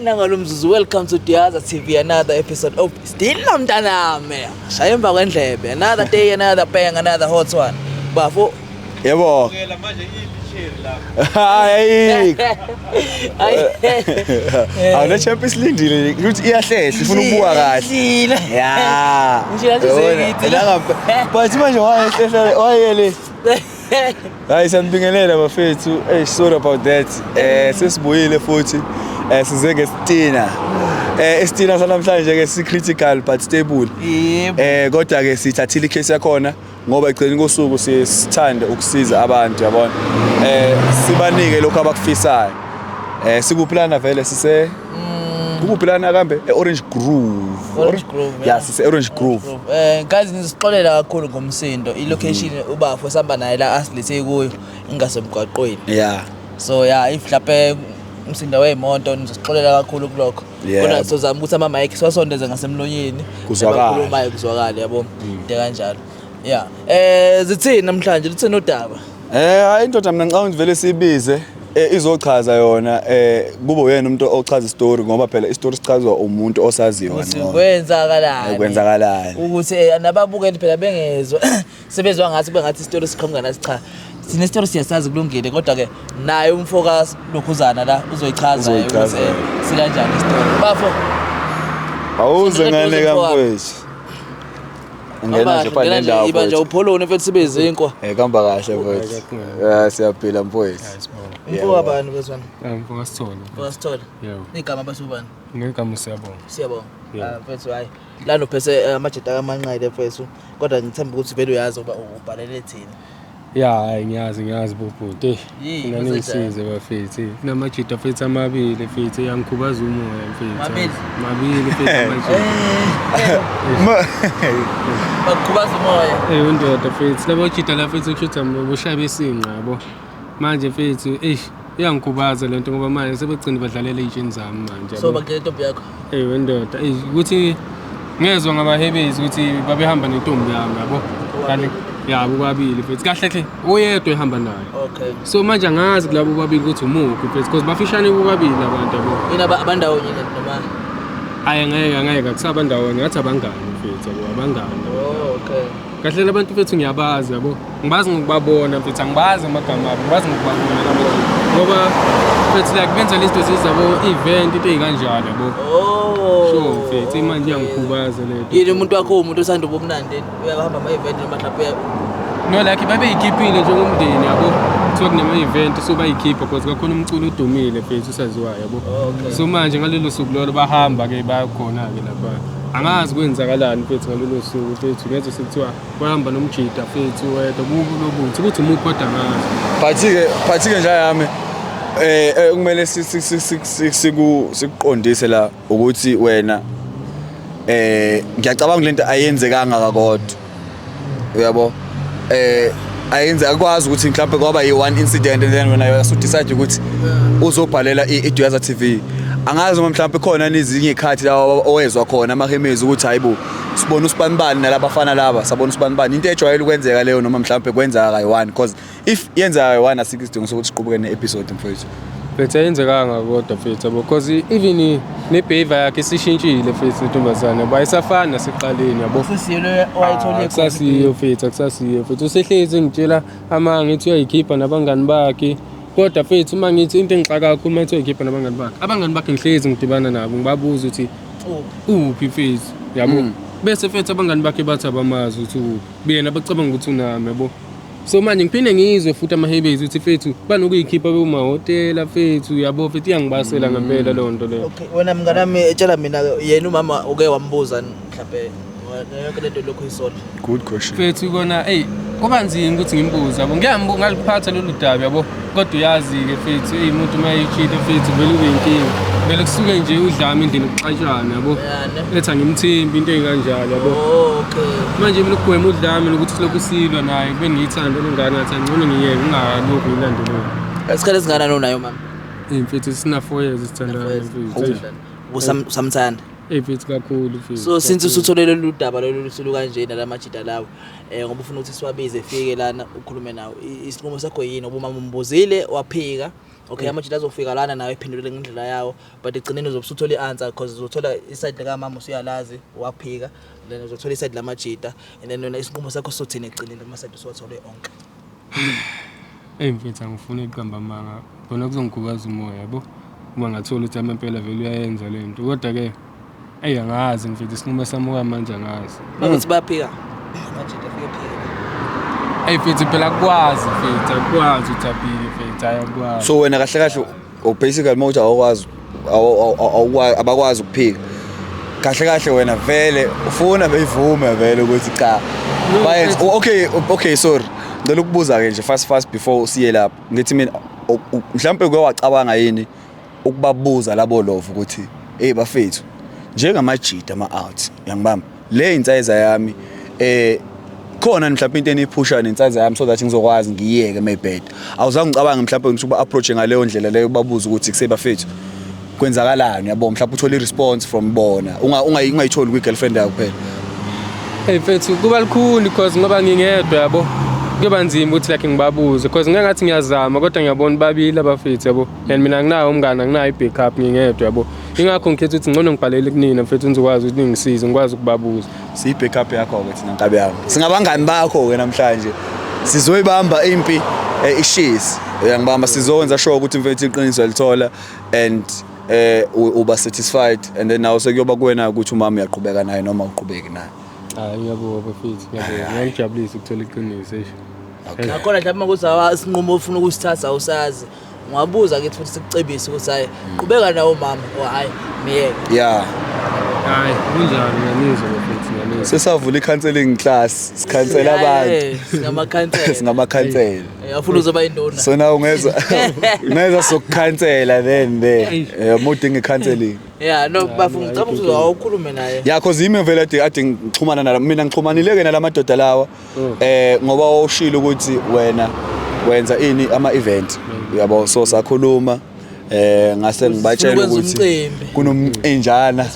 Nangalo mzuzu, welcome to Diaza TV, another episode of Still Mntanami. Shaya emva kwendlebe. Another day, another bang, another hot one. Bafo. Yebo. Phela manje iyilisheri lapha. Hayi. Hayi. Awune champ isilindile ukuthi iyahlehla ifuna ukubuka kahle. Sile. Ya. Ngisho ngathi usekithi. But manje wayehlehla wayele. Hayi, siyanibingelela bafethu. Hey, sorry about that. Sesibuyile futhi. Size ngesitina. Isitina sanamhlanje ke si critical but stable. Yebo. Kodwa ke sithathile icase yakhona ngoba egcineni kosuku siye sithande ukusiza abantu, yabona. Sibanike lokho abakufisayo. Sikuphi lana vele? Sise kukuphi lana kambe? E-Orange Grove. Orange Grove. Ya, sise Orange Grove. Guys, ngisixolela kakhulu ngomsindo. I-location ubafo sihamba naye la asilethe kuyo ingasemgwaqweni. So yeah, if mhlawumbe umsindo wey'moto, nizosixolela kakhulu kulokho. Kodwa sizozama ukuthi ama-mic siwasondeze ngasemlonyeni. Kuzwakale. Abakhulumayo kuzwakale, yabo. Into kanjalo. Yeah. Zithini namhlanje? Lithini udaba? Hayi indoda, mina ngicabanga ukuthi vele sibize izochaza yona, kube uyena umuntu ochaza istory, ngoba phela istory sichazwa umuntu osaziyo Ukuthi kangcono. kwenzakalani. Kwenzakalani. Ukuthi nababukeli phela bengezwa sebezwa ngathi kube ngathi isitori siqhamuka nathi. Cha, sine story siyasazi, kulungile, kodwa ke naye umfoka lokhuzana la uzoyichaza Uzoyichaza. ukuthi sikanjani isitori. Bafo. Awuze Sondela ngane eduze, kamfowethu. Ngena nje pha Ngena nje, nendawo. iba nje Mfowethu. upholoni mfethu, sibe izinkwa. Kamba kahle mfowethu. Ya, siyaphila mfowethu. Umfoka bani bezwana? Mfoka Sithole. Mfoka Sithole. Yebo. Igama basubani? Ngegama Siyabonga. Siyabonga. Yebo. Ah mfethu, hayi. Lana uphethe amajita kamanqele mfethu. Kodwa ngithemba ukuthi vele uyazi uba ubhalele thina. Ya, hayi ngiyazi, ngiyazi bobhuti. Eh, Yini, Mina kwenzenjani? ningisize bafethu. Kunamajita fethu amabili fethu yangikhubaza umoya mfethu. Mabili? Mabili fethu amajita. Bakukhubaza umoya. Eh, undoda fethu. Labo jita la fethu kushuthi boshaya besinqa yabo. Manje fethu, eish, iyangikhubaza lento ngoba manje sebegcina badlalela iy'tsheni zami manje. So yabo. bakudlela intombi yakho. Eh wendoda, ukuthi ngezwa ngabahebezi ukuthi babehamba nentombi yami, yabo. Kanti yabo kwabili futhi kahle hle uyedwa ehamba naye. So manje angazi kulabo bobabili ukuthi umuphi futhi, because bafishane bobabili abantu, yabo. Yini abandawonye noma? Hayi, angeke, angeke akusabandawonye, ngathi abangani mfethu, yabo, abangani. Oh, okay. Kahle labantu mfethu ngiyabazi, yabo. Ngibazi ngokubabona mfethu, angibazi amagama abo, ngibazi ngokubabona labo. Ngoba mfethu like benza lezi zinto zabo event, into ey'kanjalo, yabo. Oh. Sure mfethu, manje iyangikhubaza lento. Yini, umuntu wakho umuntu osanda ubumnandi, uyahamba ama-event noma mhlawumbe No, like babeyikhipile njengomndeni, yabo. Kuthiwa kunama-event, so bayikhipha because kakhona umculo udumile mfethu usaziwayo, yabo. Okay. So manje ngalelo suku lolo bahamba-ke bayakhona-ke lapha. Angazi kwenzakalani mfethu ngalolo suku mfethu, ngezwe sekuthiwa bahamba nomjida mfethu wedwa kulobuthi ukuthi umuphi, kodwa angazi. But ke nje yami kumele sikuqondise la ukuthi wena ngiyacabanga lento ayenzekanga kakodwa, uyabo, ayenze akwazi ukuthi mhlawumbe kwaba yi-one incident and then wena usu decide ukuthi uzobhalela iDuyaza TV. Angazi noma mhlawumbe khona nezinye izikhathi la owezwa khona amahemezi ukuthi hayibo, sibona usibanibani nalabafana laba, sabona usibanibani, into ejwayele ukwenzeka leyo, noma mhlawumbe kwenzeka kayi-one, because if yenzeka kayi-one asikho isidingo sokuthi siqhubeke ne-episode mfowethu. Mfethu, ayenzekanga kodwa mfethu, yabo, because even ne-behavior yakhe isishintshile mfethu intombazane, yabo, ayisafani nasekuqaleni, yabo. Sesiyo le owayithole? Akusasiyo mfethu, akusasiyo mfethu. Usehlezi ngitshela amanga, ngithi uyayikhipha nabangani bakhe, kodwa mfethu uma ngithi into engixaka kakhulu, uma ngithi uyayikhipha nabangani bakhe, abangani bakhe ngihlezi ngidibana nabo, ngibabuza ukuthi uphi mfethu, yabo, bese mfethu abangani bakhe bathi abamazi ukuthi uphi, yena bacabanga ukuthi unami, yabo. So manje ngiphinde ngizwe futhi amahebezi ukuthi fethu banokuyikhipha bewumahhotela fethu, yabo. Fethu iyangibasela ngempela leyo nto leyo. Okay, wena mnganami, tshela mina, yena umama uke wambuza mhlawumbe yonke lento lokhu isola? Good question. Fethu kona, eyi, kuba nzima ukuthi ngimbuze, yabo. Ngaliphatha lolu daba, yabo, kodwa uyazi-ke fethu, eyi, umuntu uma eyitshile fethu vele ube inkinga, vele kusuke nje udlame endlini, kuxatshana, yabo. Yani. Ethi angimthembi, into ey'kanjalo, yabo. Oh, okay. Manje mina ukugwema udlame nokuthi silokhu silwa naye, kube ngiyithanda lengane, ngathi angcono ngiyeke, ngingalokhu ngiyilandelele. Isikhathi esingakanani unayo mama? Eyi mfethu, sina 4 years sithandana mfethu. Usamthanda? Eyi mfethu, kakhulu mfethu. So since kakhulu. usuthole lolu daba lolu lusulu kanje nalamajita lawo, ngoba ufuna ukuthi siwabize, efike lana ukhulume nawo, isinqumo sakho yini? Ngoba umama umbuzile waphika. Okay, amajita azofika lana nawe ephendulele ngendlela yawo, but egcineni uzobe usuthola i-answer because uzothola iside likamama usuyalazi waphika, then uzothola iside lamajita and then wena isinqumo sakho sothini ekugcineni amaside usuwathole onke. Eyi mfethu, angifuni ukuqamba amanga, khona kuzongigubaza umoya yabo, uma ngathola ukuthi amampela vele uyayenza le nto. Kodwa-ke eyi angazi mfethu, isinqumo sami okwamanje angazi. Makuthi bayaphika amajita afike ephike. Eyi mfethu, phela akukwazi mfethu, akukwazi ukuthi aphike mfethu, hhayi akukwazi. So wena kahle kahle basically uma uthi awukwazi abakwazi ukuphika, kahle kahle wena vele ufuna beyivume vele ukuthi cha bayenze. Okay, sorry, ngicela ukubuza ke nje fast before usiye lapho. Ngithi mina mhlawumbe uke wacabanga yini ukubabuza labo love ukuthi hey bafethu, njengamajita ama-out uyangibamba le insayiza yami, khona mhlawumbe into eniyiphusha nensayiza yami so that ngizokwazi ngiyeke mayibheda. Awuzange ucabange mhlawumbe ukuthi uba approach ngaleyo ndlela leyo, ubabuze ukuthi kusebafethu kwenzakalani, uyabo, mhlawumbe uthole i-response from bona, ungayitholi kwi-girlfriend yakho kuphela. Hey mfethu, kuba lukhuni because ngoba ngingedwa yabo, kuyoba nzima ukuthi like ngibabuze because ngeke ngathi ngiyazama, kodwa ngiyabona babili abafethu yabo, and mina anginawo umngane, anginayo i-backup, ngingedwa yabo. Ingakho ngikhetha ukuthi ngcono ngibhalele kunina mfethu, ngizokwazi ukuthi ningisize ngikwazi ukubabuza. Siyi-backup yakho-ke thina nkabi yami, singabangani bakho-ke namhlanje, sizoyibamba impi ishisi, uyangibamba, sizokwenza sure ukuthi mfethu iqiniso lithola and uba satisfied, and then nawe sekuyoba kuwena ukuthi umama uyaqhubeka naye noma uqhubeki naye. Hayi ngiyabonga bafethu, ngiyabonga, ngiyangijabulisa ukuthola iqiniso eish. Okay. Nakhona mhlawumbe ukuthi awa isinqumo ofuna ukusithatha awusazi, ungabuza kithi futhi sikucebise ukuthi hayi qhubeka nawo mama or hayi miyeke. Yeah. Hayi kunjalo, ngiyanizwa bafethu, ngiyanizwa. Sesavula i-counseling class, sikhansela abantu. Singamakhansela. Singamakhansela. Afuna uzoba induna. So now ungeza sokukhansela then there. Uma udinga i-counseling. Yeah, no bafuna ngicabanga ukuthi awukhulume naye. Yeah, cause yimi vele ade ngixhumana nala, mina ngixhumanile ke nalamadoda lawa. Ngoba ushilo ukuthi wena wenza ini ama event, uyabo, so sakhuluma ngase ngibatshela ukuthi kunomcinjana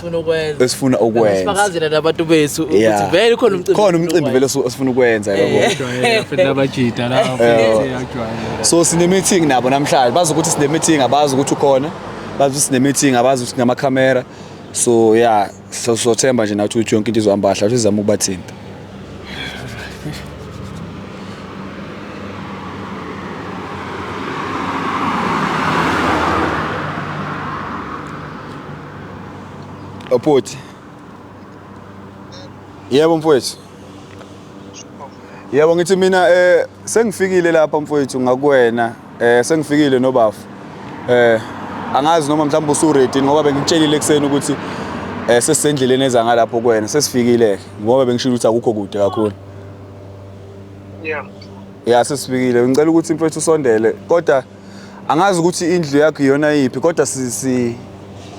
esifuna ukwenza, sifakazela nabantu bethu ukuthi vele khona umcimbi, khona umcimbi vele esifuna ukwenza, yabo. Futhi labajita lawa futhi yajwayela. So sine meeting nabo namhlanje, bazi ukuthi sine meeting, abazi ukuthi ukhona, bazi ukuthi sine meeting, abazi ukuthi sinama camera. So yeah, so sothemba nje nathi ukuthi yonke into izohamba kahle, sizama ukubathinta. Apoti. Yebo mfowethu. Yebo ngithi mina sengifikile lapha mfowethu ngakuwena, sengifikile nobafu. Angazi noma mhlawumbe usu ready ngoba bengikutshelile ekseni ukuthi sesisendleleni eza ngalapho kuwena, sesifikile ngoba bengishilo ukuthi akukho kude kakhulu. Yeah. Yeah, sesifikile. Ngicela ukuthi mfowethu usondele, kodwa angazi ukuthi indlu yakho iyona yiphi, kodwa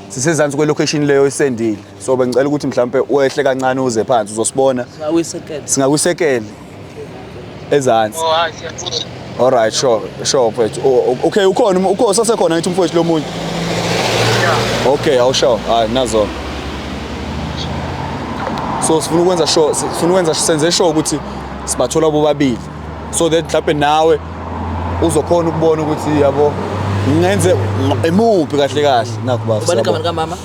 sisezansi kwe-location leyo isendile. So bengicela ukuthi mhlambe wehle kancane uze phansi uzosibona. Singakuyisekela. Singakuyisekela ezansi. Oh, hayi siyabona. All right, sure, sure mfowethu. Okay, ukhona ukhona sasekhona ngithi umfowethu lo munye. Yeah. Okay, awu sure. Hayi nazo. So sifuna ukwenza sure, sifuna ukwenza senze sure ukuthi sibathola bobabili. So that mhlawumbe nawe uzokhona ukubona ukuthi yabo ngenze emuphi kahle kahle nakho bafo. Ubani igama likamama?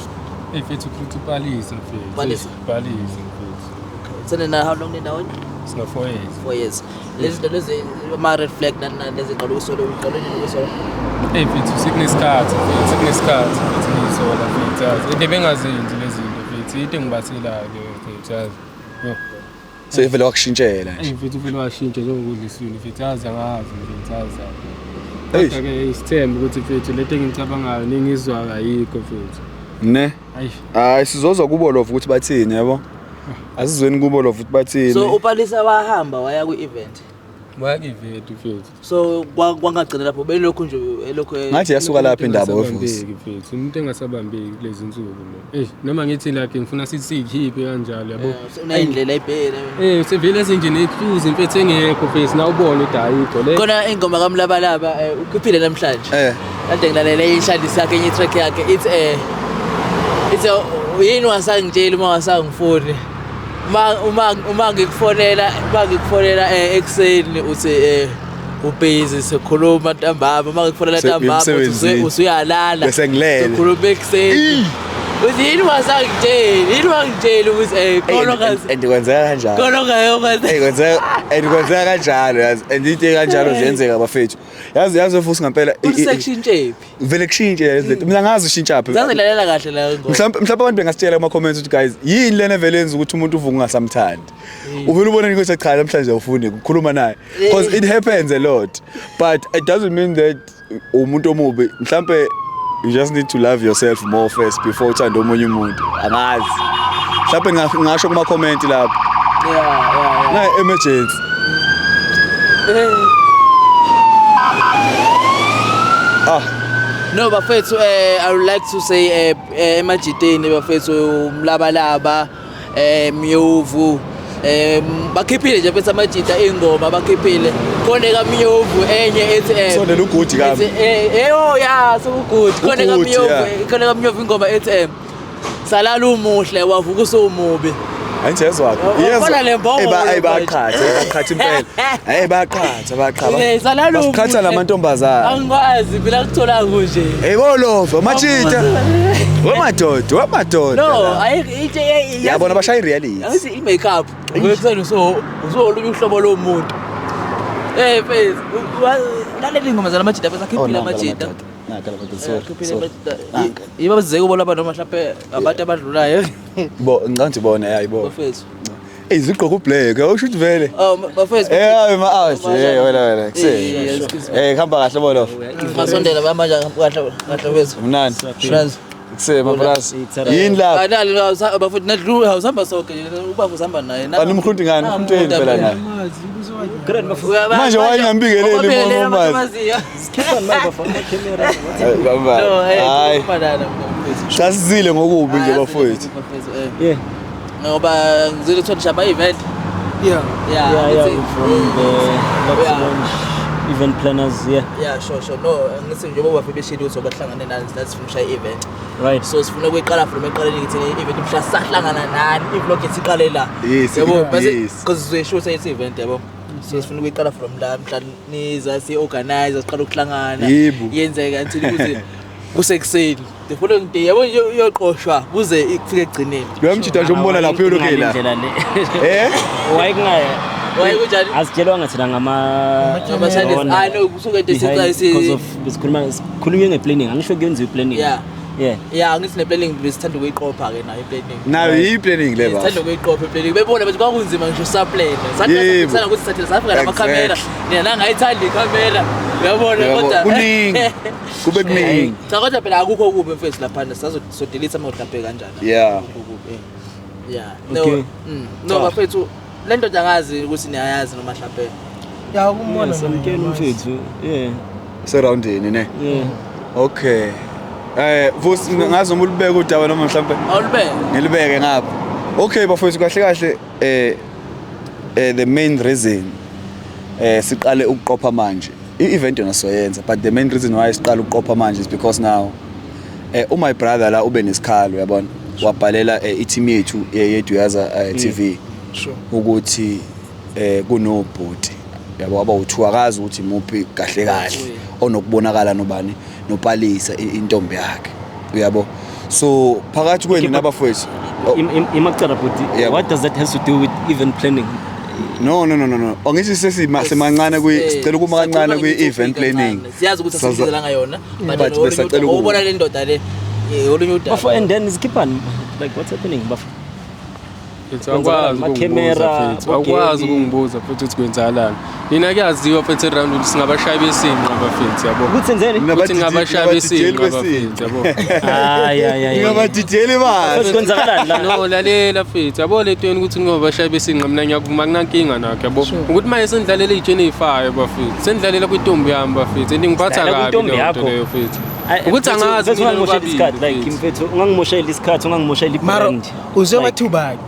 Hey mfethu, futhi Palisa mfethu. Palisa. Palisa mfethu. Sene na how long nindawonye? Sina 4 years. 4 years. Lezi zinto lezi ama red flag nani nani lezi qala ukusola, uqala nini ukusola? Hey mfethu, sekunesikhathi mfethu, sekunesikhathi mfethu ngiyisola mfethu, yazi. Into ebengazenzi lezi zinto mfethu, into engibathelayo leyo mfethu, yazi. Yo. Sevele wakushintshela nje. Hey mfethu, uvele washintsha njengokudla isini mfethu, yazi angazi mfethu, yazi. Eish. Kodwa-ke isithemba ukuthi mfethu lento engiyicabangayo nengizwayo ayikho mfethu. Ne? Ayi. Hayi sizozwa kubo love ukuthi bathini yabo. Asizweni kubo love ukuthi bathini. So uPalisa wahamba waya kwi-event. Waya-event mfethu. So kwangagcina lapho belokhu nje elokhu Ngathi yasuka lapha indaba wevusi. Mfethu, umuntu engasabambeki kulezi nsuku mina. Eish, noma ngithi like ngifuna sithi siyikhiphe kanjalo yabo. Unayindlela ayibhekene. Sevele ezinje nehluzi mfethu engekho mfethu, nawubona ukuthi ayikho le. Khona ingoma kaMlabalaba ukhiphile namhlanje. Kade ngilalele ishandisi yakhe enye track yakhe ithi ithi yini wasangitshela uma wasangifoni. Uma ngikufonela, uma ngikufonela ekuseni uthi Ubhizi sikhuluma ntambama, uma ngikufonela ntambama uthi Emsebenzini. usuyalala. Bese ngilele. Sikhuluma ekuseni. Uthi yini wasangitsheli? Yini wangitsheli ukuthi khona ngazi. And kwenzeka kanjalo. Khona ngayo Hey kwenzeka and kwenzeka kanjalo yazi and into kanjalo ziyenzeka bafethu. Yazi futhi ngempela Usekushintshe phi? vele kushintshe lezi zinto. Mina ngazi ushintsha phi. Zazilalela kahle la ngoma. Mhlawumbe abantu bengasitshela kuma comments ukuthi guys yini lena vele yenza ukuthi umuntu uvuke ungasamthandi. Uvele ubone ukuthi cha namhlanje awufuni ukukhuluma naye because it happens a lot but it doesn't mean that umuntu omubi mhlawumbe you just need to love yourself more first before uthande omunye umuntu. Angazi. Mhlawumbe ngingasho kuma comment lapho. Yeah. Na emergency. Ah, No bafethu I would like to say emajiteni bafethu umlabalaba Myovu bakhiphile nje bese amajita ingoma bakhiphile khona kaMyovu enye ethi Sondela ugudi kami. ethi oh yeah sokugudi khona Ugudi, kaMyovu yeah. khona kaMyovu ingoma ethi salala umuhle wavuka usumubi. Ayinjezwa ke. Wabona le mbongolo Hey manje. bayaqhatha impela. Hey bayaqhatha bayaqhatha. Salala umuhle. Basiqhatha namantombazana. Angikwazi phela kuthola kunje. Hey bolova majita. Wemadoda, wemadoda. No, ayikho into Yabona bashaya i-reality. Angithi i-makeup uyekuseni so usolunye uhlobo lomuntu. Mfethu, lalela ingoma zalamajita bese akhiphile amajita. Nanka lamadoda, sorry. Akhiphile Sorry. amajita. Nanka. Yiba bazeke ubona abantu noma mhlawumbe abantu abadlulayo. Bo, ngicabanga bona yayibo. Bafethu. Hey zigqoka ublack, awusho ukuthi vele. Oh bafethu. Eh ma out. Eh wena wena. Eh, excuse me. Eh hamba kahle bolova. Masondela manje kahle kahle bafethu. Mnandi. Shraz. Kuse mabras. Yini lapha? Anali bafethu nadlu awusihamba sonke nje ubaba usihamba naye. Animkhunti ngani? Umtsheli phela naye. Grand bafo. Manje wayengambingeleli umazi. Sikhipha manje bafo ama-camera. Bamba. No, hey, Hayi. kufanana mfethu. Sasizile ngokubi nje bafowethu. Yeah. Ngoba ngizile kuthiwa nishaba event. Yeah. Yeah, Yeah, ngithi- from the Lux Yeah. Lounge event planners, yeah. Yeah, sure. No, ngithi njengoba bafike beshilo ukuthi bahlangane nani nathi sifuna ukushaya i-event. Right. So sifuna ukuyiqala from eqaleni ngithi i-event mhla sahlangana nani, i-vlog yethu iqale la. Yes, Yabo, bese yes. because sizoyishutha ithi event yabo. So sifuna ukuyiqala from la mhla niza si-organize siqala ukuhlangana. Yebo. Yenzeka until kuze kusekuseni. The following day yabo iyoqoshwa kuze kufike ekugcineni. Lo mjita nje umbona lapho uyolokhe la. Indlela le. Eh? Why kungaye? Why kunjani? Asitshelwanga thina ngama Ngama-Chinese. Ah, no, kusuke into Behind- esithi because of besikhuluma sikhulunywe nge-planning angisho kuyenziwa i-planning. Yeah. Yeah. Yeah, ngithi ne-planning besithanda ukuyiqopha ke nayo i-planning. Nayo yi-planning le Sithanda bafo. ukuyiqopha i-planning. Bebona bethi kwakunzima ngisho saplan. Yebo. Sathi ukuthi sathi safika namakhamera. Nina nangayithandi ikhamera. Uyabona Uyabo, kodwa kuningi. Kube kuningi. Cha kodwa phela akukho okubi mfethu laphana sazodelete ama mhlawumbe kanjani. Yeah. Akukho okubi. Yeah. No. Okay. No bafethu le ndoda angazi ukuthi niyayazi noma mhlawumbe. Yeah, kumbona. Samkela umfethu. Yeah. Seroundini ne. Yeah. Okay. Vusi ngazi noma ulibeke udaba noma mhlawumbe Awulibeke. ngilibeke ngapha. Okay bafowethu kahle kahle the main reason siqale ukuqopha manje. I-event yona soyenza but the main reason why siqale ukuqopha manje is because now my brother la ube nesikhalo uyabona wabhalela i-team yethu yeDuyaza TV Sure. ukuthi kunobhuti yabo abawu2 akazi ukuthi muphi kahle kahle onokubonakala nobani nopalisa intombi yakhe uyabo. So phakathi kwenu Okay, but- nabafowethu Imacala bhuti, Yeah. what does that has to do with event planning? No. Angithi sesimancane kwi sicela ukuma kancane kwi event planning. Siyazi ukuthi asisizelanga yona But but besacela ukuba. ubona le ndoda le olunye udaba. Bafo and then isikhiphani like what's happening bafo? Awukwazi Ama-camera, ukungibuza mfethu, awukwazi ogeli. ukungibuza futhi ukuthi kwenzakalani. Nina kuyaziwa mfethu eround ukuthi singabashayi besinqa bafethu yabo. Ukuthi senzeni? Ukuthi ngabashayi Nabadidiyeli besinqa besinqa. bafethu yabo. Hayi hayi hayi. Ngabadidiyeli bani? Kwenzakalani la? No lalela mfethu yabo le ntweni ukuthi ngingabashayi besinqa mina ngiyakuvuma kunankinga nakho yabo. Ukuthi manje sendlalela iy'tsheni ey'fayo bafethu. Sendlalela kwintombi yami bafethu. And ngiphatha Sidlalela kabi kwintombi leyo nto yakho? leyo mfethu. Ukuthi angazi mfethu mina ungangimosheli isikhathi like nobabili, mfethu ungangimosheli isikhathi ungangimosheli Mara i-brand. uze Like, wathubani?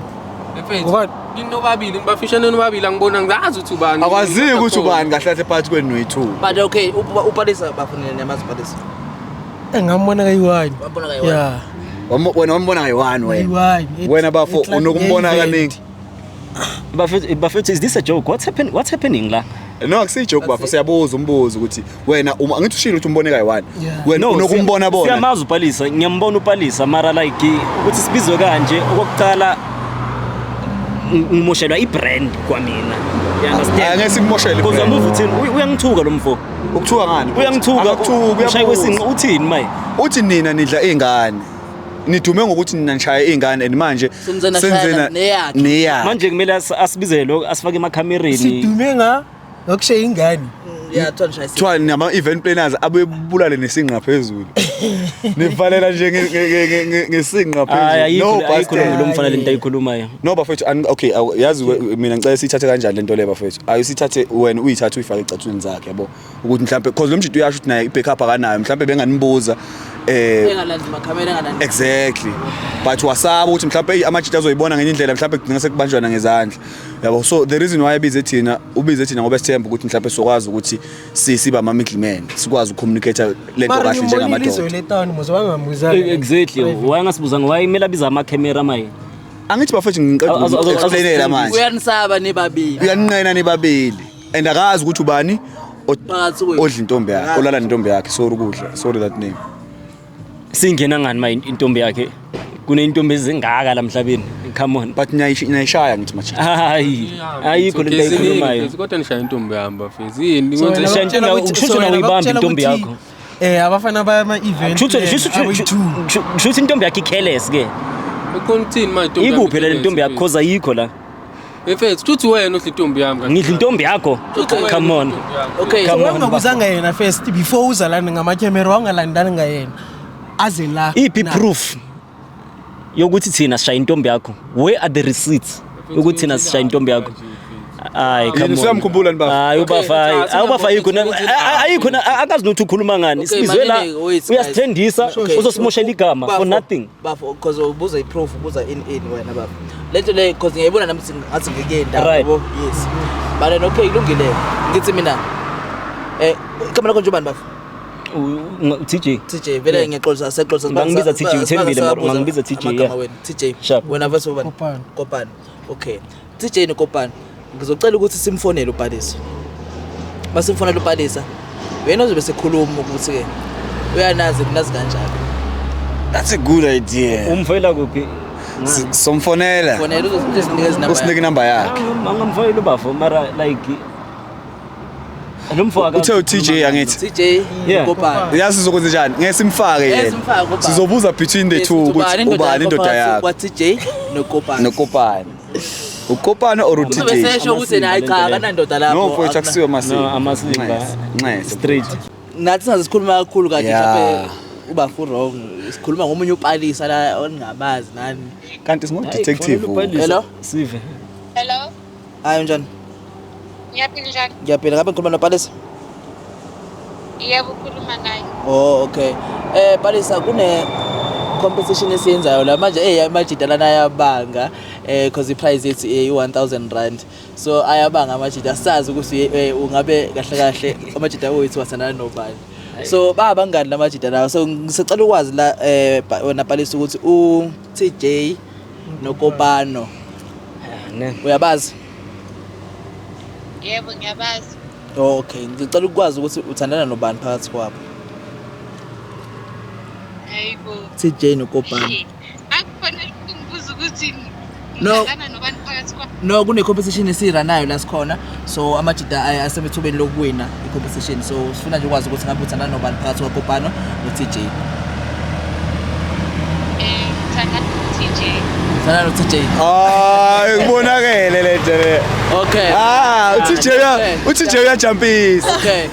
Mfethu, Ngoba nginobabili ngibafishane nobabili angibona ngizazi ukuthi ubani. Akwaziyo ukuthi ubani kahle kahle phakathi kwenu noyi2. But okay, uPalisa bafunile niyamazi uPalisa. engambona kayi-one. Wambona kayi-one. Yeah. Wena wambona kayi-one wena. Kayi-one. Wena bafo unokumbona kaningi. Bafethu, is this a joke? What's happening? What's happening la? No, akusiyi-joke bafo, siyabuza umbuzo ukuthi wena uma angithi ushilo ukuthi umbone kayi-one. Yeah. Wena unokumbona bona. Siyamazi uPalisa, ngiyambona uPalisa mara like ukuthi sibizwe kanje okokuqala ngimoshelwa i-brand kwamina. You understand? Angeke sikumoshele Because i-brand. uyamuva uthini? Uyangithuka lo mfo. Ukuthuka ngani? Uyangithuka. Akuthuki, Ushaye uyabuza. kwesinqa uthini maye? Uthi nina nidla iy'ngane. Nidume ngokuthi nina nishaya iy'ngane and manje Senze nashaya neyakhe. neyakhe. Manje kumele asibizele lokho asifake emakhamereni. Sidume nga ngokushiya ingane. Yeah, kuthiwa nishaya isinqa. Kuthiwa nama-event planners abuye bulale nesinqa phezulu. Nivalela nje ngesinqa Hayi phezulu. ayikho ayikho bastard. lo mfana lento ayikhulumayo. No bafethu okay yazi mina ngicela siyithathe kanjani lento le bafethu. Ayisithathe wena uyithathe uyifake ecathulweni zakhe yabo. Ukuthi mhlambe cause lo mjito uyasho ukuthi naye i-backup akanayo mhlambe benganibuza Engalandi makhamera engalandi. Exactly. But wasaba ukuthi mhlambe hey amajita azoyibona ngenye indlela mhlambe kugcina sekubanjwana ngezandla. Yabo so the reason why ebize thina ubize thina ngoba sithemba ukuthi mhlambe sokwazi ukuthi siba ama middlemen sikwazi ukucommunicate lento Mara kahle ngimbonile izolo njengamadoda. etown mos wangambuzanga. Exactly. Why ngasibuzanga why kumele abize amakhemera maye? Angithi bafethu ngiqeda ukuexplainela manje. Uyanisaba nibabili. Uyaninqena nibabili and akazi ukuthi ubani Phakathi kwenu. odla intombi yakhe olala nentombi yakhe sorry ukudla sorry that name. Singena ngani maye intombi yakhe? Kunentombi ezingaka la emhlabeni. Come on. But niyayishaya ngithi manje. Hayi, ayikho lento ayikhulumayo. Kodwa nishaya intombi yami bafethu. Yini So kwenze wena Shaya intombi yakho, bakutshela kusho so ukuthi wena uyibamba bakutshela intombi ukuthi, yakho. Abafana bama event Kusho ukuthi intombi yakhe i-careless ke. Ukhona ukuthini manje intombi yami Ikuphi le ntombi yakho? Cause ayikho la. Mfethu kuthi wena udla intombi yami kahle. Ngidla intombi yakho. Come on. Okay. Come on. Wangabuzanga yena first before uzalane ngamakhemera wangalandani ngayena. Aze la. Iphi na. proof yokuthi thina sishaya intombi yakho? Where are the receipts? Ukuthi thina sishaya intombi yakho. Hayi, come Yini on. usuyamkhumbula ni baba? Hayi ubafa, Okay, hayi ubafa ayikho ayikho akazi nokuthi ukhuluma ngani. Okay, Sibizwe la manene, wait, guys. uyasithendisa Okay. uzosimoshela igama for Bafo, nothing. Bafo, cause ubuza i-proof, ubuza in wena bafo. Lento le cause ngiyayibona nami ukuthi ngathi ngike ndawo Right. yabo. Yes. But then okay kulungile. Ngithi mina igama lakho nje ubani bafo? TJ. TJ vele ngiyaxolisa sexolisa. Ungangibiza TJ, uthembile mara, ungangibiza TJ, yeah. Wena TJ. Sharp. Wena verse ubani? Kopano. Kopano. Okay. TJ noKopano. Ngizocela ukuthi simfonele uPalisa. Masimfonele uPalisa. Wena uzobe sekhuluma ukuthi ke uyanazi kunazi kanjani. That's a good idea. Umfela kuphi? Somfonela. Fonela uzosinikeza inamba. Usinike inamba yakhe. Angamfayela ubafo mara like lo mfo Uthe u-TJ angithi. TJ Yeah. Kopano. Yazi sizokwenza njani? Ngeke simfake Ngeke yena. simfake Kopano. Sizobuza between the two ukuthi ubani indoda yakho. Kwa TJ noKopano. Nokopano. Ukopano or Uzobe uTJ? sesho ukuthi yena hayi cha akanandoda lapho. No mfowethu akusiyo No, amasimba. Nxese. Straight. Nathi singaze sikhuluma kakhulu kade Yeah. mhlawumbe uba fu wrong. Sikhuluma ngomunye uPalisa la ongabazi nani. Kanti singo detective. Hello? Sive. Hello, Hayi unjani? ngiyaphila njani? Ngiyaphila ngabe ngikhuluma noPalisa? Yebo, ukhuluma naye. Oh okay. Palisa kune competition esiyenzayo la manje amajita lana ayabanga cause i-prize yethu i-1000 rand. So ayabanga amajita sazi ukuthi ungabe kahle kahle amajita wethu wasandana nobani. So babangani lamajita lawa. So ngisacela ukwazi la wena Palisa ukuthi u TJ noKopano Ne. uyabazi? Yebo, ngiyabazi. Oh, okay. Ngicela ukwazi ukuthi uthandana nobani phakathi kwabo. Hayibo. TJ noKopano. Akufanele ungibuze ukuthi No. ngidlalana nobani phakathi kwabo. No kune competition esiranayo la sikhona. So amajita asemethubeni lokuwina i-competition. So sifuna nje ukwazi ukuthi ngabe uthandana nobani phakathi kwaKopano no-TJ. Ngithandana no-TJ. Uthandana no-TJ. Hayi kubonakele lento le. Okay. Ah, uTJ uya uTJ uyajumpisa. Okay.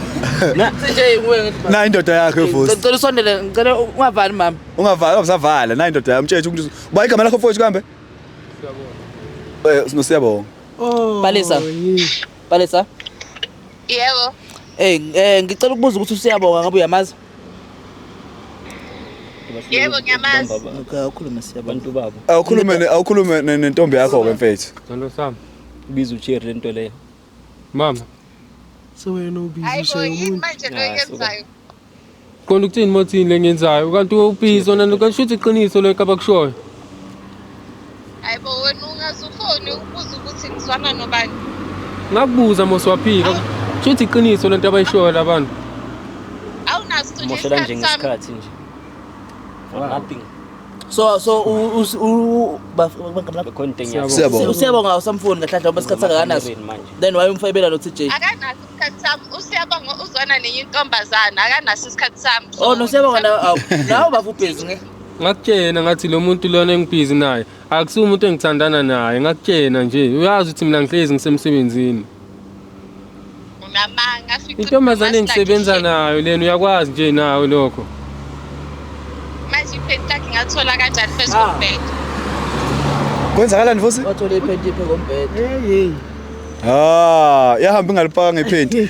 TJ nguwe ngithi Na indoda yakhe vusi. Ngicela usondele, ngicela ungavali mama. Ungavala, ungasavala na indoda yakhe umtshele ukuthi uba igama lakho mfowethu kambe? Siyabonga. Siyabonga. Oh. Palisa. Palisa. Yebo. Ngicela ukubuza ukuthi usiyabonga ngabe uyamazi? Yebo, ngiyamazi. Okay, ukhulume siyabonga. Abantu babo. Awukhulume nentombi yakho ke mfethu. Sithando sami. Ubiza uCherry lento leyo. Mama, So wena ubhizi Hayibo, ushaye yini umuntu. manje lo Ah, yenzayo? qonda ukuthini mothini lengiyenzayo kanti ubhizi wona kanti shuthi iqiniso lokho abakushoyo. Hayibo, wena ungaze ufone ubuze ukuthi ngizwana nobani. Ngakubuza mos waphika. Shuthi iqiniso lento abayishoyo labantu. Awunaso nje Moshela nje isikhathi sami. ngesikhathi nje. For nothing. So u bangam Bekhona into engiyazi. Siyabonga. Usiyabonga usamfuni kahle kahle ngoba isikhathi sakakanaso. Manje. Then why umfayibela lo TJ? Akanaso isikhathi sami. Usiyabonga uzwana nenye intombazana. Akanaso isikhathi sami. So, Oh no, siyabonga nawe bafu busy nge. Ngakutshena ngathi lo muntu lona engibhizi naye akusiwo umuntu engithandana naye, ngakutshena nje. Uyazi ukuthi mina ngihlezi ngisemsebenzini. Unamanga fica Intombazane engisebenza nayo lena, uyakwazi nje nawe lokho. Manje iphenti lakhe ngathola kanjani phezu kombhede? Kwenzakalani futhi? Wathola iphenti phe kombhede. Hey hey. Ah, yahamba ingalipaka ngephenti.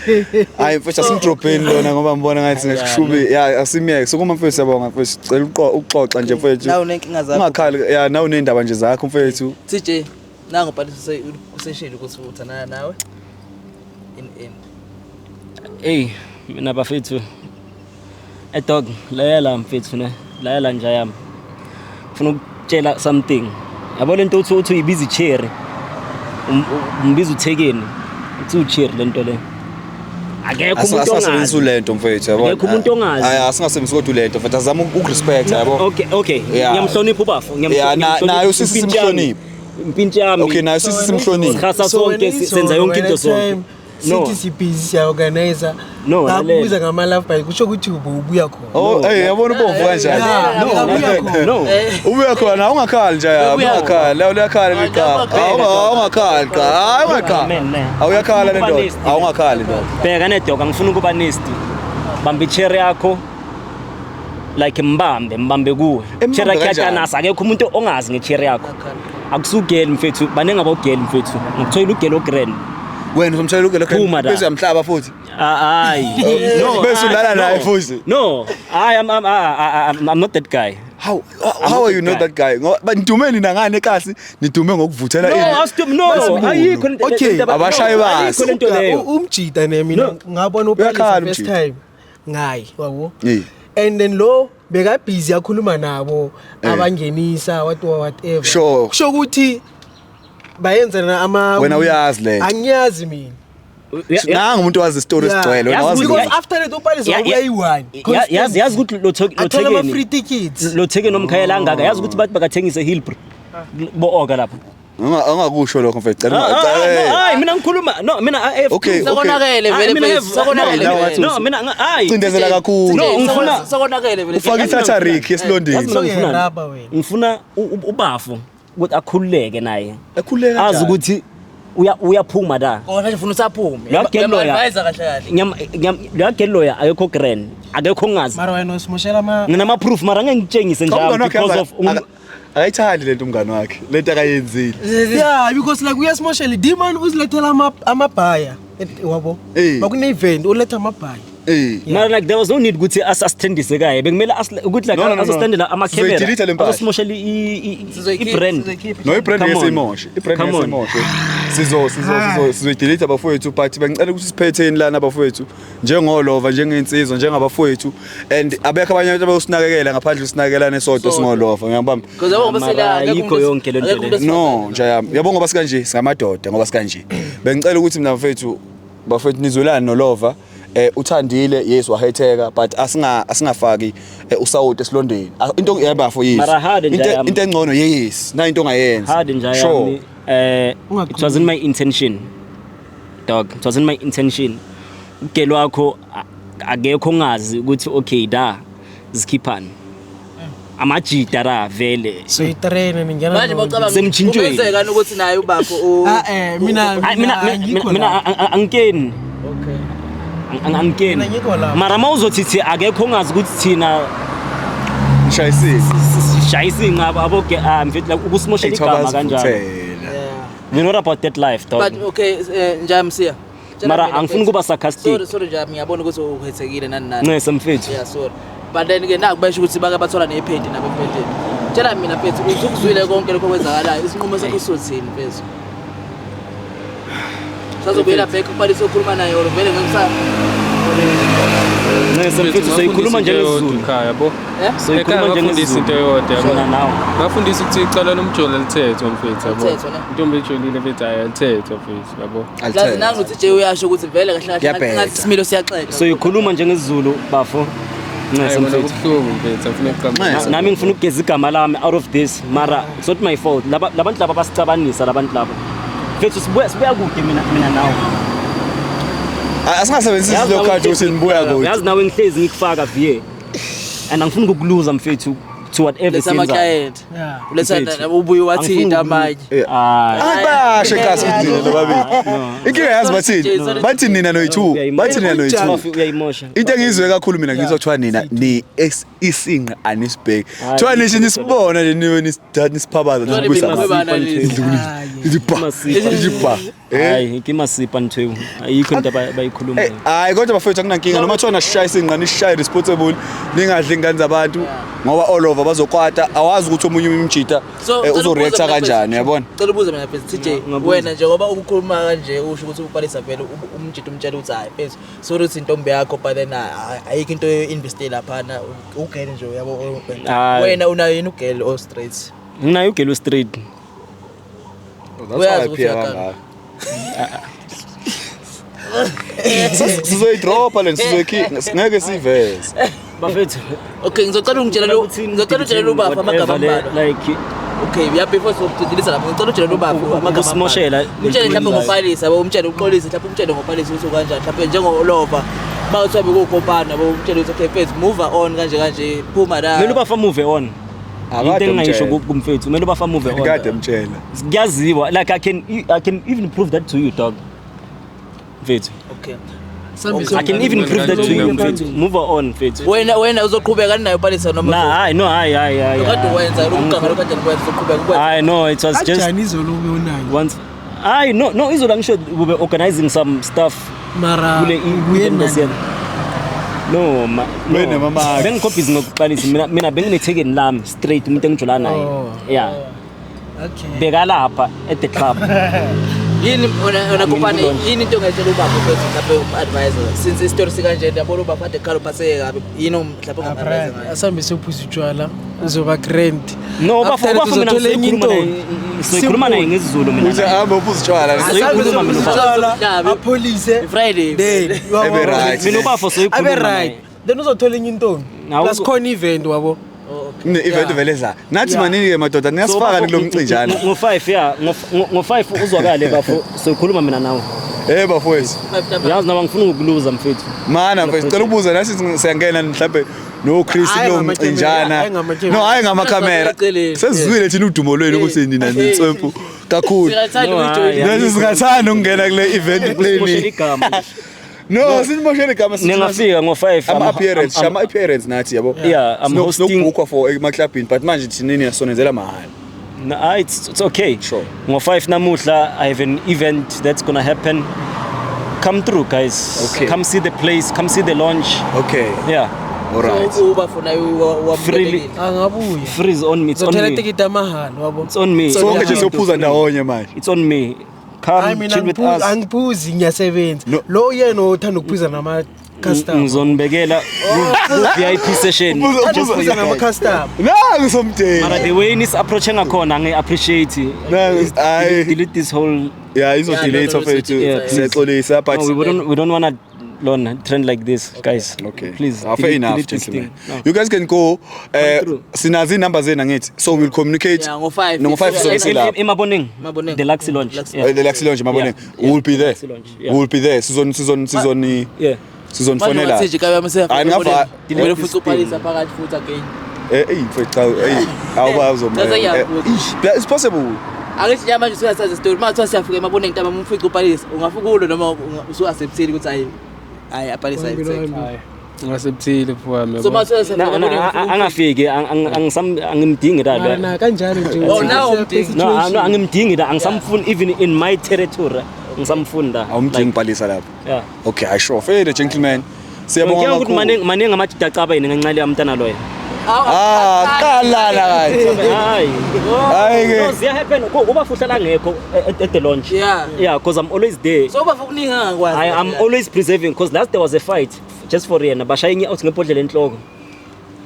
Hayi mfethu, asimdrobheni lona ngoba ngibona ngathi ngishubi. Ya, asimiyeke. Sukuma mfethu, siyabonga mfethu. Cela ukuxoxa nje mfethu. Nawe unenkinga zakho. Ungakhali, ya, nawe unendaba nje zakho mfethu. TJ, nangu bhalisa kuseshini ukuthi uthandana nawe. In. Ey, mina bafethu. Eh dog, layela mfethu ne. Layela nje yami. Ngifuna ukutshela something. Yabo lento uthi uyibiza icherry. Umbiza uthekeni. Uthi ucherry lento le. Akekho umuntu Asingasebenzisi ongazi. ulento mfethu, yabo. Akekho umuntu ongazi. Hayi, asingasebenzisi kodwa ulento mfethu, azama ukurespect, yabo. Okay. Yeah. Ngiyamhlonipha ubafo, Yeah, naye usisi simhloniphe. Impintshi yami. Okay, naye usisi simhloniphe. Sikhasa sonke, senza yonke into sonke. No. Sithi sibhizi siya-organizer. No, Ngakubuza lalela. ngama-love bite, kusho ukuthi ubuya khona. Oh, hey, yabona ubomvu kanjani? Yeah, ubuya khona. No. Ubuya khona, ungakhali nje ya, Ubuya. ungakhali. La uyakhali liqa. Awungakhali cha. Hayi ungakhali. Man, man. Awuyakhala le Ukuba ndoda. nasty. Awungakhali ndoda. Bheka ne dog, angifuni ukuba nasty. Bamba icherry yakho. Like mbambe kuwe. Embambe Cherry yakho kanjani? iyatanasa, akekho umuntu ongazi ngecherry yakho. Akusugeli mfethu, baningi abogeli mfethu. Ngikuthola ugeli ogrand. Wena uzomtshela ugele Phuma la. bese uyamhlaba futhi. Hayi. No. Bese ulala no. naye futhi. No. I am I'm not that guy. How are you not that guy? Ngoba nidume nina ngani ekasi? Nidume ngokuvuthela No, ini. asidume no. Ayikho lento. Okay. Abashayi basi. Ayikho lento leyo. Umjida ne mina No. ngabona uPalesa Uyakhala first umjida. time ngayi, wabo. Eh. And then lo bekabhizi akhuluma nabo abangenisa what whatever. Sure. Kusho ukuthi bayenzana ama Wena uyazi le nto. Angiyazi mina. Nangu umuntu wazi isitori Yeah. esigcwele, wena Yazi wazi Because lutho. after that uPalesa Ya- wabuya iyi-one. Yazi ukuthi lo Athola ama-free thekeni tickets. lo thekeni nomkhayela angaka, yazi ukuthi bathi bakathengise Hillbrow bo-oka lapha. Ungakusho lokho mfethu. Cela Hayi, mina ngikhuluma no, mina I have Okay, okay. Sekonakele vele Hayi, mina mfethu, sekonakele No, vele. No, mina hayi. Cindezela kakhulu. No, ngifuna Sekonakele vele. Ufaka ithatha Rick esilondeni. Yazi mina ngifunani? Sokuyiraba wena. Ngifuna ubafo ukuthi akhululeke naye. Akhululeke kanjani? Azi ukuthi uyaphuma la. Kona nje ufuna usaphume. Lo girl loya. Uyam-advise kahle kahle. Lo girl loya akekho grand, akekho ngazi. Mara wena usimoshela ama Nginama proof mara ngeke ngitshengise Cha, njalo umngani wakhe because of akayithandi lento umngani wakhe. Lento akayenzile. Yeah, because like uyasimoshela demon uzilethela amabhaya. Wabo. Eh. Bakune event uletha amabhaya. Eh. Mara like there was no need ukuthi asithendise kaye. Bekumele ukuthi like No, no, no, no. asithendela ama camera. Sizoyidelete le mpahla. Asimoshela i brand. No, ibrand Come on. yesimoshe. Ibrand Come on. yesimoshe. Sizo sizo sizo sizoyidelete abafowethu, but bengicela ukuthi siphetheni lana abafowethu njengolova, njengensizwa, njengabafowethu, and abekho abanye abantu abayosinakekela ngaphandle sinakekelane sodwa singolova, ngiyabamba. Because yabo ngoba Mara sela akekho ayikho umuntu yonke lento akekho le. umuntu No, nje yami. Yabo ngoba sikanje singamadoda, ngoba sikanje. Bengicela ukuthi mina mfethu, bafethu nizwelane nolova. Uthandile, yes, wahetheka, but asingafaki usawoti esilondeni. Into yabafo, yes. Mara hard nje Into yami. into engcono, yes. Na into ongayenza. Hard nje Sure. yami. It wasn't my intention. Dog, it wasn't my intention. Ugelo wakho akekho ongazi ukuthi okay da zikhiphani. Amajita ra vele. So itrain ningena. Manje bawucabanga Semtshintshweni. kungenzeka ukuthi naye ubafo Ah eh mina Hayi mina angikho mina lapho. angikeni. Okay. Angikeni. Mina ngikho lapho. Mara mawuzothi thi akekho ongazi ukuthi thina Nishayisile. sishayisa inqaba abo mfethu like ukusimoshela igama kanjalo. Ethobazivuthela. We're not about that life dog. But okay, njami siya. Tshela Mara mina, angifuni mfethu. ukuba sarcastic. Sorry, sorry njami, ngiyabona ukuthi uhethekile nani nani. Ncese mfethu. Yeah, sorry. But then ke naku basho ukuthi bake bathola nephenti nabo emphenteni. Tshela mina mfethu, usukuzwile konke lokho okwenzakalayo. Isinqumo sakho sothini mfethu? Sazobuyela back kubhalise okhuluma naye or vele ngeke Ncese mfethu, soyikhuluma njengesiZulu. Ekhaya yabo. Eh? So Ekhaya ikhuluma ngafundisa into njengesiZulu. eyodwa yabo. Mina nawe. Ngafundisa ukuthi icala lomjolo lithethwa mfethu yabo. Alithethwa, ne? Intombi ejolile mfethu hayi alithethwa mfethu yabo. Lazi nangu uthi Jay uyasho ukuthi vele kahle kahle Kuyabheda. ngathi isimilo siyaxega. So ikhuluma njengesiZulu bafo. Ncese Hayi kona mfethu. kubuhlungu mfethu angifuni ukuqamba. Ncese. Nami ngifuna ukugeza igama lami out of this mara it's not my fault. Laba labantu laba basicabanisa labantu laba. Mfethu sibuya kude mina nawe. Asingasebenzisi Yazi lo nawe card ukuthi nibuya kude. Yazi nawe ngihlezi ngikufaka vie. And angifuni ukukuluza mfethu to whatever Letha ama siyenzayo. client. Yeah. Uletha Mfethu. ubuye wathinta Angifuni amanye. Hayi. Hayi basho kasi ukuthi nina nobabili. Inkinga yazi bathini? Bathi nina noyi-two. Bathi nina noyi-two. Bafo, uyayimosha. Into engiyizwe kakhulu mina ngizwa kuthiwa nina ni isinqe anisibheki. Hayi, Kuthiwa nisho nisibona nje niwe nisiphabaza nisibuyisa. Nibe nalezi. Izibha. Imasipa. Izibha. Eh. Hayi, ikimasipha ntwewu. Ayikho into abayikhulumayo. Eh, hayi kodwa bafethu akunankinga noma kuthiwa nasishaya isinqa nisishaye responsible ningadli ingane zabantu ngoba all over bazokwata awazi ukuthi omunye umjita So, ngicela uzoreacta ukubuza mina kanjani mfethu. uyabona. Cela ubuze mina mfethu TJ Ngabuza. wena njengoba ukukhuluma kanje usho ukuthi ubalisa vele umjita umtshela ukuthi hayi mfethu sorry ukuthi intombi yakho but then ayikho into investe laphana ugele nje uyabo Hayi. wena unayo yini ugele o straight Nginayo ugelo straight. That's Uyazi why I ukuthi appear uyaganga. kangaka. Sizoyidropha le sizoyikhipha ngeke siveze. Bafethu. Okay, ngizocela ungitshela lo ngizocela utshele ubaba amagama whatever le- ambalwa. Like Okay, ya before sokudilisa lapho ngicela utshele ubaba amagama. Ukusimoshela Umtshele mhlawumbe ngopalisa, yabo umtshele uxolise mhlawumbe umtshele ngopalisa ukuthi ukanjani mhlawumbe njengolova. Mawuthiwa bekukopana yabo umtshele ukuthi okay mfethu move on kanje kanje phuma la. kumele ubafa move on. Into Akade engingayisho emtshela. kumfethu, kumele ubafa move on. Kade emtshela. Kuyaziwa like I can even prove that to you dog. Mfethu. Okay. I can even prove that to you mfethu. Move on mfethu. Wena uzoqhubeka nayo palisa noma Na hayi no hayi hayi hayi. Kade wenza ukuganga lokho kade wenza uzoqhubeka ukwenza. Hayi no it was just Kanjani izolo ube unayo? once. Hayi no izolo angisho we were organizing some stuff Mara kule ubuye event nani? lesiyana. No ma no. Wena mama. Bengikho busy ngokuqalisa mina benginethekeni lami straight umuntu engijola naye. Oh. Yeah. Okay. Bekalapha at the club. Yini wena kupane Ngibona. yini into ongayitshela ubaba mfethu mhlawumbe um-advisor since isitori sikanje yabona ubaba kade khala uphatheke kabi yini mhlawumbe ongam-advise ngayo. Asambe siyophuza utshwala uzoba grand. No bafo After bafo mina uzothola enye ngizoyikhuluma intombi. naye ngizoyikhuluma naye ngesiZulu mina. Uthi ahambe uphuza utshwala. Asambe Soyikhuluma mina siyophuza ubaba. utshwala apholise Friday. then Ebe right. Mina ubafo abe soyikhuluma right. naye. Then uzothola enye intombi. Nawe Plus khona event wabo. Kune event vele za. Nathi Yeah. manini ke madoda niyasifaka kulo mcinjana. Ngo-5 ya ngo-5 uzwakale bafo soyikhuluma mina nawe. Eh bafowethu. Yazi nawe ngifuna ukukuluza mfethu. Mana mfethu cela ukubuza nathi siyangena mhlambe no Chris Hhayi kulo ngamakhemera, mcinjana. hhayi ngamakhemera. No hayi ngamakhamera. Eceleni. Sesizwile thina udumo lwenu ukuthi nina ninswempu kakhulu. Singathanda No, ukuyijoyina. hhayi. Nathi singathanda ukungena kule event Usimoshela planning. igama. No, sinimoshela igama sithi Ningafika ngo-5 ama appearance, shama appearance nathi yabo. Yeah, I'm hosting- Sinokubhukwa for emaklabhini but manje thina niyasonenzela mahhala. No, ah, it's okay. Sure. Ngo-5 namuhla I have an event that's gonna happen. Come through guys. Okay. Come see the place, come see the launch. Okay. Yeah. All right. So uba funa Freely. Angabuya. Free is on me. It's on Uzothola me. itikiti amahhala wabo. It's on me. Sonke nje siyophuza ndawonye manje. It's on me. Hayi Come mina chill with us. angiphuzi ngiyasebenza. No. Lo yena othanda ukuphuza nama customer. Ngizonibekela ku-VIP session. Uphuza- Just for you Uphuza nama guys. customer. Nangu somdeni. Mara the way nis approach ngakhona ngi-appreciate. Nangu hayi. Delete this whole Yeah, izo Yeah, delete no, no, mfethu. yeah, please. Siyaxolisa but No, we don't wanna lona trend like this guys. Okay. Please. Ah, fair enough, delete this gentlemen. thing. No. You guys can go. through. Sinazi number zenu angithi. So we'll communicate. Yeah, ngo-five. Ngo-five Yeah, sizobe silapha. Emaboneng. Maboneng. The Luxy Lounge. Luxy. Yeah. The Luxy Lounge Maboneng. Yeah. We'll be there. Luxy Lounge, yeah. We'll be there. Sizon sizon sizoni Yeah. sizonifonela. Manje kabe Hayi, ngava- Wena futhi uphalisa phakathi futhi again. Eh eh mfethu cha eh awubazi Chaza ngiyabuza. It's possible. Angithi nje manje usuyasazi story. Uma kuthiwa siyafika emaboneng ntambama umfice uphalisa, ungafika ulo noma usu-acceptile ukuthi hayi hayi aphalisa ayitheke. Hayi. Ngasebthile mfowami So yabo. uma kuthiwa siyafika Na- na- emaboneng angafiki angimdingi la Mara na kanjalo nje. Oh, now umdingi. No, no, angimdingi la angisamfuni even in my territory ngisamfuni la. Awumdingi palisa lapho. Yeah. Okay, I sure. Fair gentlemen. Siyabonga Ngiyabona ukuthi kakhulu. maningi maningi amajida acaba yini ngenxa leya mntana loyo. Ah, qalala kahle. Hayi. Hayi ke. No, ziya happen. Kuba futhi la ngekho at the launch. Yeah. Yeah, because I'm always there. So uba kuningi angakwazi. I am always preserving because last there was a fight just for yena bashaya enye out ngebhodlela enhloko.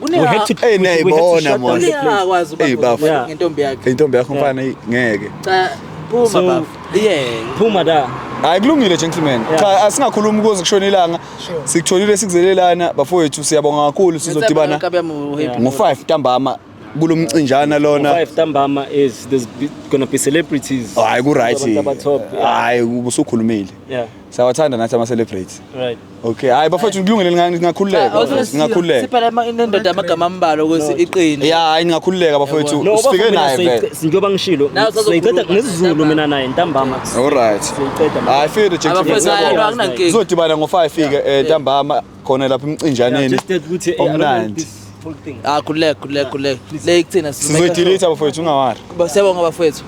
We had to Hey, we had to niyayibona, shut down mos. the place. Uyakwazi Hey, ubaba bafo. Yeah. ngentombi yakhe. Intombi yakho mfana ngeke. Cha phuma So- bafo. Yeah. Phuma da. Hayi kulungile gentlemen. Yeah. Cha asingakhulumi kuze kushona ilanga. Sikutholile sikuzelelana bafowethu siyabonga kakhulu sizodibana Nkabi yami uhappy. ngo5 ntambama kulomcinjana lona. 5 ntambama is there's gonna be celebrities. Hayi ku right. Abantu aba-top. Yeah. Hayi ubusukhulumile. Yeah. Siyawathanda nathi ama celebrities. Right. Okay, hayi bafowethu kulungile ningakhululeka. Ningakhululeka. Siphela inendoda amagama ambalwa ukuthi iqine. Yeah, hayi ningakhululeka bafowethu. No, Sifike naye vele. Njengoba ngishilo, Nawe sizoyiqeda usazokhuluma ngesiZulu mina naye ntambama. All right. Sizoyiqeda. Hayi fike gentlemen. Abafowethu hayi siyabonga. akunankinga. Sizodibana ngo5 ke ntambama khona lapha emcinjaneni. Just that ukuthi I don't want Omnandi. this whole thing. Ah khululeka khululeka khululeka. Le kuthina Sizoyidelete bafowethu ungawari. Siyabonga bafowethu.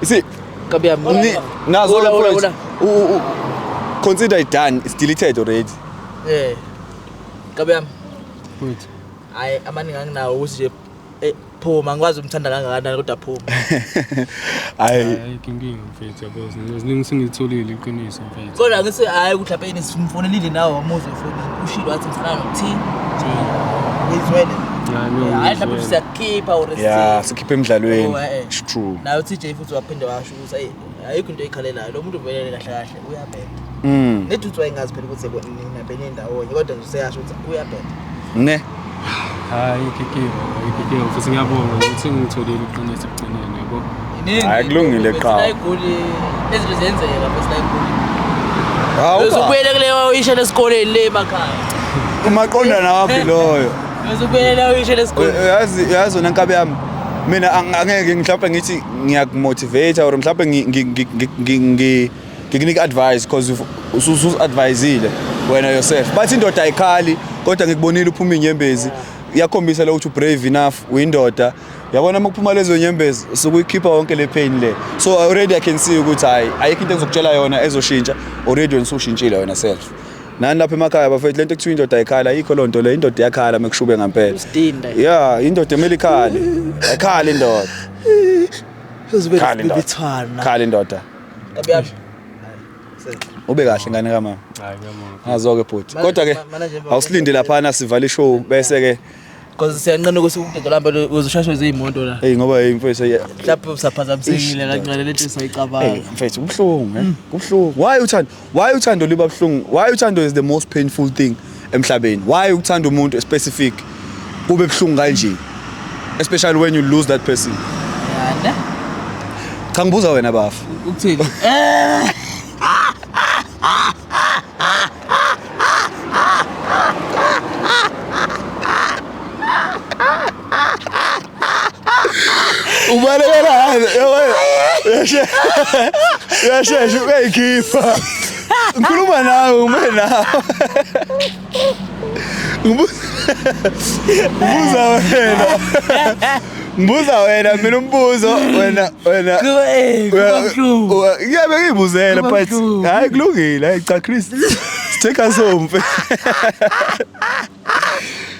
See, Nkabi yami. Nazo Ula, ula, bafowethu. ula. Consider it done. It's deleted already. Eh. Nkabi yami. Futhi. Hayi amaningi anginawo ukuthi nje phuma ngikwazi umthanda kangakanani kodwa phuma. Hayi Hayi inkinga mfethu yabo. Ziningi sengilitholile iqiniso mfethu. Kodwa ngithi hayi ukuthi lapha yini simfonelile nawe wamuzwa efonini. Ushilo wathi ngithanda no-T. Ngizwele. Hayi no. Hayi mhlawumbe siyakhipha or yeah, sikhiphe emidlalweni. Oh, eh. It's true. Nayo TJ futhi waphinde washo ukuthi ayi ayikho into oyikhalelayo lo muntu uvelele kahle kahle uyabheda. Nethi uthi wayengazi phela ukuthi nina benendawonye kodwa nje useyasho ukuthi uyabheda. Ne. Hayi inkinga, ayikho futhi ngiyabonga ukuthi ngitholile iqiniso ekugcineni yabo. Iningi Hayi, kulungile into, qha. la igoli izinto ziyenzeka futhi la igoli. Hawu. Uzobuyela kuleyo uyishele esikoleni le emakhaya. Umaqondana wakho loyo. Uzobuyela uyishele esikoleni. Yazi yazi wena nkabi yami. Mina angeke mhlawumbe ngithi ngiyakumotivate or mhlawumbe ngikunika advice because usu-advisile wena yourself. Bathi indoda ayikhali kodwa ngikubonile uphuma inyembezi. Iyakhombisa lo ukuthi ubrave enough uyindoda. Yabona uma kuphuma lezo nyembezi usukuyikhipha wonke le pain le. So already I can see ukuthi hayi ayikho into engizokutshela yona ezoshintsha already wena usushintshile wena self. Nani lapha emakhaya bafethu lento ekuthiwa indoda ayikhala ayikho loo nto le indoda iyakhala mekushube ngampela. Usidinda. Yeah, indoda emele ikhale. Ayikhali indoda. Uzobuyela Khali indoda. sibibithwana. Khali indoda. Nkabi yami. Ube kahle ngane kamama. Hayi ngiyabonga. Ngazo ke bhuti. Kodwa ke Manje awusilinde laphana sivale ishow bese ke because siyanqena ukuthi umgwaqo lambe uzoshashwa izimoto la. hey ngoba hey mfethu hey Mhlawumbe usaphazamisekile kancane lento sayicabanga. mfethu kubuhlungu eh kubuhlungu. Why uthando liba buhlungu? Why uthando is the most painful thing emhlabeni? Why uthanda umuntu specific kube buhlungu kanje? Especially when you lose that person. Yana. Cha ngibuza wena bafu. Ukuthini? Ubalekela uyashesha uyayikhipha. Ngikhuluma nawe ume nawe. Ngibuza wena. Ngibuza wena mina umbuzo wena wena. Kuba buhlungu. Ngiyabe ngiyibuzela Kuba but buhlungu. hayi kulungile hayi cha Chris. Take us home.